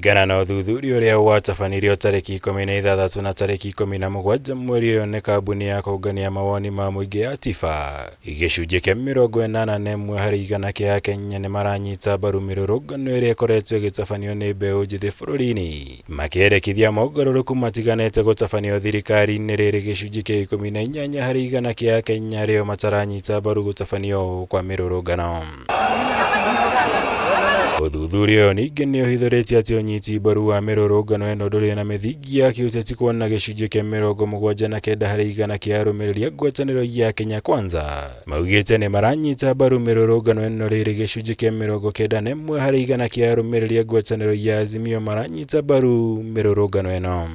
Kũringana na ũthuthuria ũrĩa watabanirio tarĩki 16 na tarĩki 17 mweri ũyũ nĩ kambuni ya kũngania mawoni ma mũingĩ ya TIFA, gĩcunjĩ kĩa 81 harĩ igana kĩa Akenya nĩ maranyita mbaru mĩrũrũngano ĩrĩa ĩkoretwo ĩgĩtabanio nĩ mbeũ njĩthĩ bũrũri-inĩ, makĩendekithia mogarũrũku matiganĩte gũtabanio thirikari-inĩ rĩrĩ gĩcunjĩ kĩa 18 harĩ igana kĩa Akenya arĩo mataranyita mbaru gũtabanio kwa mĩrũrũngano. Ũthuthuria ũyũ ningĩ nĩ ũhithũrĩtie atĩ ũnyiti mbaru wa mĩrũrũngano ĩno ndũrĩ na mĩthingi ya kĩũteti kuona gĩcunjĩ kĩa 79 harĩ igana kĩa arũmĩrĩri a ngwatanĩro ya Kenya Kwanza maugĩte nĩ maranyita mbaru mĩrũrũngano ĩno rĩrĩ gĩcunjĩ kĩa 91 harĩ igana kĩa arũmĩrĩri a ngwatanĩro ya Azimio maranyita mbaru mĩrũrũngano ĩno.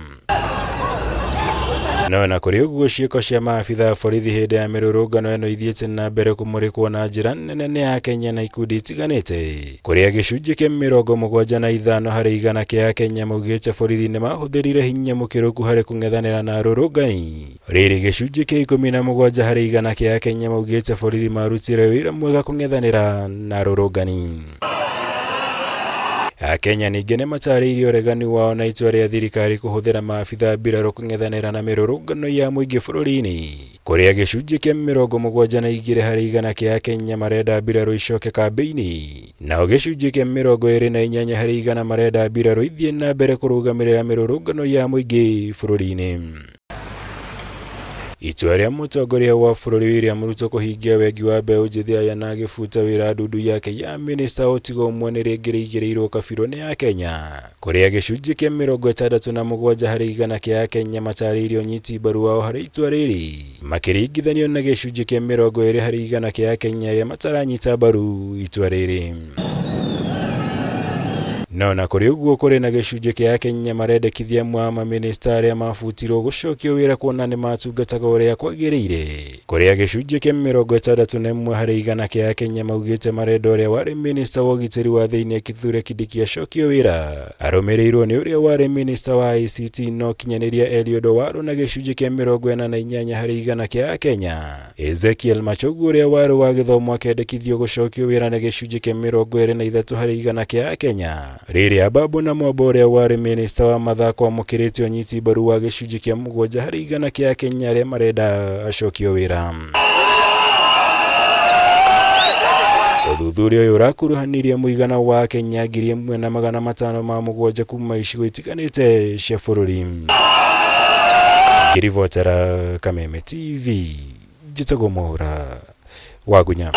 No na kũrĩ ũguo ciĩko cia maabitha a borithi hĩndĩ ya mĩrũrũngano ĩno ithiĩte na mbere kũmũrĩkwo na njĩra nene nĩ Akenya na ikundi itiganĩte, kũrĩa gĩcunjĩ kĩa 75 harĩ igana kĩa Akenya maugĩte borithi nĩ mahũthĩrire hinya mũkĩrũku harĩ kũng'ethanĩra na arũrũngani. Rĩrĩ gĩcunjĩ kĩa 17 harĩ igana kĩa Akenya maugĩte borithi marutire wĩra mwega kũng'ethanĩra na arũrũngani. Akenya ningĩ nĩ matarĩirie ũregani wao na itua rĩa thirikari kũhũthĩra maabitha mbirarũ kũng'ethanĩra na mĩrũrũngano ya mũingĩ bũrũri-inĩ, kũrĩa gĩcunjĩ kĩa 72 harĩ igana kĩa Akenya marenda mbirarũ icoke kambĩ-inĩ, nao gĩcunjĩ kĩa 28 harĩ igana marenda mbirarũ ithiĩ na mbere kũrũgamĩrĩra mĩrũrũngano ya mũingĩ bũrũri-inĩ. Itua rĩa mũtongoria wa bũrũri William Ruto kũhingia wengi wa mbeũ njĩthĩ aya na agĩbuta wĩra ndundu yake ya mĩnĩsta o tiga ũmwe nĩ rĩngĩ rĩigĩrĩirwo kabirũ nĩ Akenya, kũrĩa gĩcunjĩ kĩa 67 harĩ igana kĩa Akenya matarĩirie ũnyiti mbaru wao harĩ itua rĩrĩ, makĩringithanio na gĩcunjĩ kĩa 20 harĩ igana kĩa Akenya arĩa mataranyita mbaru itua rĩrĩ. No na kũrĩ ũguo kũrĩ na gĩcunjĩ kĩa Akenya marendekithia amwe a mamĩnĩsta arĩa mabutirwo gũcokio wĩra kuona nĩ matungataga ũrĩa kwagĩrĩire, kũrĩa gĩcunjĩ kĩa 61 harĩ igana kĩa Akenya maugĩte marenda ũrĩa warĩ mĩnĩsta wa ũgitĩri wa thĩinĩ Kithure Kindiki acokio wĩra, arũmĩrĩirwo nĩ ũrĩa warĩ mĩnĩsta wa ICT na ũkinyanĩria Eliud Owalo na gĩcunjĩ kĩa 48 harĩ igana kĩa Akenya. Ezekiel Machogu ũrĩa warĩ wa gĩthomo akendekithio gũcokio wĩra nĩ gĩcunjĩ kĩa 23 harĩ igana kĩa Akenya. Rĩrĩa Ababu Namwamba ũrĩa warĩ mĩnĩsta wa mathako amũkĩrĩte ũnyiti mbaru wa gĩcunjĩ kĩa 7 harĩ igana kĩa Akenya arĩa marenda acokio wĩra. Ũthuthuria ũyũ ũrakuruhanirie mũigana wa Akenya 1,507 kuma icigo itiganĩte cia bũrũri. Ngĩribotera Kameme TV, njĩtagwo Mwaũra Wagunya.